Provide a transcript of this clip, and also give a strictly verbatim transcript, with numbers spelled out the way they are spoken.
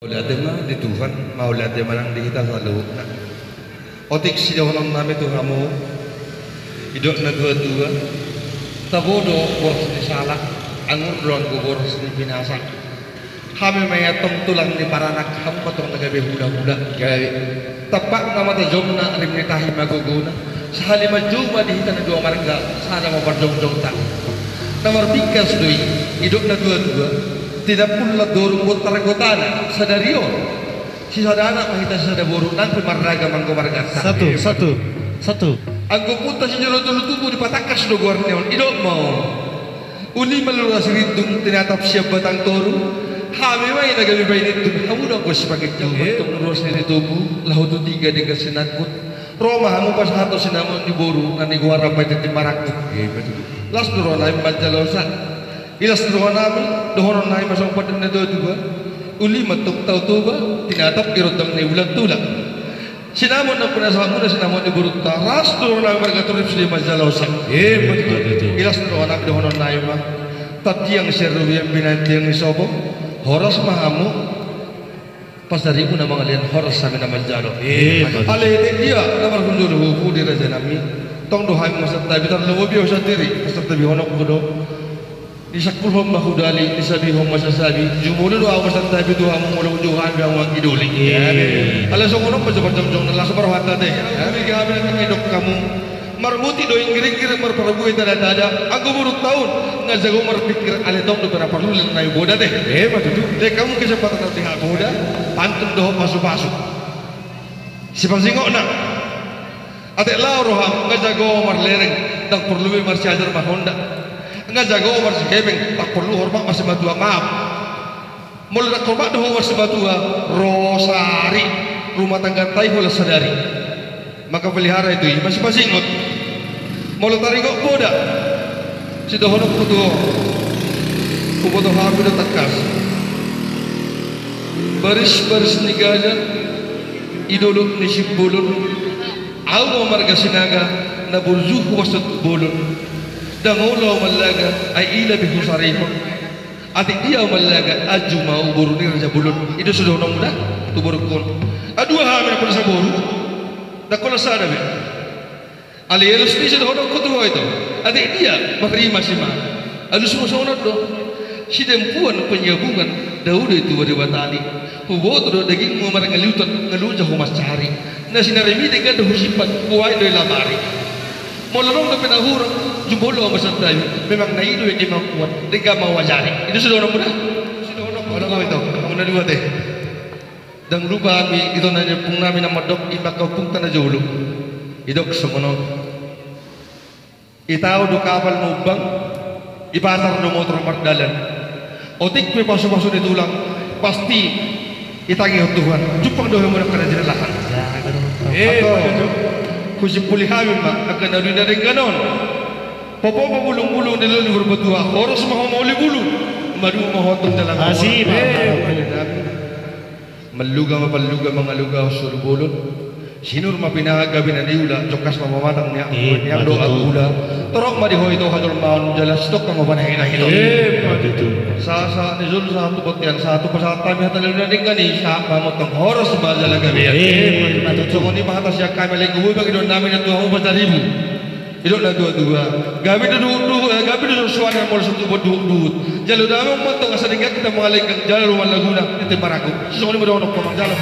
Mauliate ma di Tuhan, mauliate ma nang di hita saluhutna. Otik sidohononnami tu hamu, didok na tuatua, tabo do boras ni salak, angur do anggo boras ni pinasa. Hami ma i antong tulang ni paranak, hamu ma antong na gabe hulahula. Gabe. Tampakna ma tajomna, rim ni tahi ma gogona. Sahali manjou ma di hita na dua marga, sada ma parjongjongta. Na marbingkas do i, didok na tuatua, tinampul lantoru bontar gotana, sadari on. Sisada anak ma hita sisada boru, nang pe marragam anggo marganta. Satu, satu, satu. Anggo punta sijolo tolu tubu dipatangkas do goarna on, didok ma on. Uli ma lura Sirindung, tinatap sian Batang Toru. Hami ma i na gabe bainintun, hamu do anggo sipanginjau. Iya. Mantong ruas ni tubu, laho tu tiga denggan sinangkut. Ro ma hamu pasahathon sinamot ni boru, na nigoaran ma i tintin marangkup. Iya, betul. Las do rohanami manjalosa. Ilas do rohanami, dohononnami ma songon pandok ni na tuatua. Uli ma antong Tao Toba, tinatap di rondang ni bulan tulang. Sinamot na pinasahatmuna sinamot ni borunta, las do rohanami marga Turip sude manjalosa. Iya, betul, betul. Ilas do rohanami, dohononnami ma. Tantiang sian robean, binantiang ni sopo. Horas ma hamu. Pasaribu na mangalean, horas hami na manjalo. Iya, betul. Alai ate dia na marhunjur hu, hu di rajanami. Tong do hami marsantabi, tarlumobi au sandiri, marsantabihononku do. Disangkulhon ma hudali, disabihon ma sasabi. Jumolo do au marsantabi tu hamu molo unjung hami hamu anggi doli. Iya. Alai songon on ma jo parjongjongna, las ma rohanta ate. Iya. Hami gabe na nidok hamu. Marmutik do inggiringgir, marparbue tadatada, anggo borunta on, nga jago marpingkir, alai tong dope na parlu leleng na iboda ate. Emma tutu. Denggan hamu kesempatan na dihapoda, pantun dohot pasupasu. Sipasingotna. Atik laho roham, nga jago marlereng, ndang porlu be marsiajar marhonda. Nga jago marsihepeng, ndang porlu hormat marsimatua, maaf. Molo ndang hormat do ho marsimatua, ro sari, rumah tangganta i holan sadari. Maka pelihara itu i, masipasingot. Molo taringot poda, sidohononku tu ho, huboto hami do tangkas. Baris-baris ni gaja, di dolok ni Simbolon, au ma marga Sinaga, na burju huas tu bolon. Ndang olo au mallaga, ai ila be husarihon. Atik dia au mallaga, anju ma au boru ni Raja Bolon. I do sidohononmuna tu borungkon. Adua hami na pola saboru, ndang holan sada be. Alai alus ni sidohononku tu ho ito. Atik dia, marrimasa ma. Alus ma songon on do. Sitempuan penyambungan, dao do i tu bariba tali. Huboto do dagingmu marngaliutan, nga loja ho mansari. Na sinarimi denggan do husimpan, huain do i lamari. Molo adong dope na hurang, jumolo au marsantabi, memang na i do i kemampuan, denggan ma huajari. I do sidohononmuna? Sidohononku tu ho ito, hamu na dua ate. Ndang lupa hami, ito na niompung nami na mandok, i ma angka ompungta na jolo. Didok songon on. I tao do kapal mumbang, i patar do motor mardalan. Otik pe pasupasu ni tulang, pasti ditangihon Tuhan. Jumpang do hamu angka na jinalahan. Eh, betul. Husimpuli hami ma angka na dua na denggan on. Popo ma bulungbulung di lolo ni Purbatua, horas ma ho mauli bulu. Maduma ma ho antong dalan. Asi, eh, betul. Malluga ma palluga mangaluga solu bolon. Sinur ma pinahan gabe na niula, jongkas ma pamatang ni angkula. Torop ma di ho ito hajolmaon jala sitongka ma panahina hito. Sahat-sahat ni jolo sahat tu bontean, sahat tu pasahat hami hata na denggan i, sahat ma hamu antong horas ma jala gabe. Songon i ma hata sian hami, alai gogo i pangidoan nami na tu hamu Pasaribu. Didok na tuatua, gabe do duhutduhut, eh, gabe do suansuan molo so tubu duhutduhut. Jalo damang ma antong asa denggan hita mangalenggang, jala rumah laguna tintin marangkup. Songon i ma dohononku, manjalo.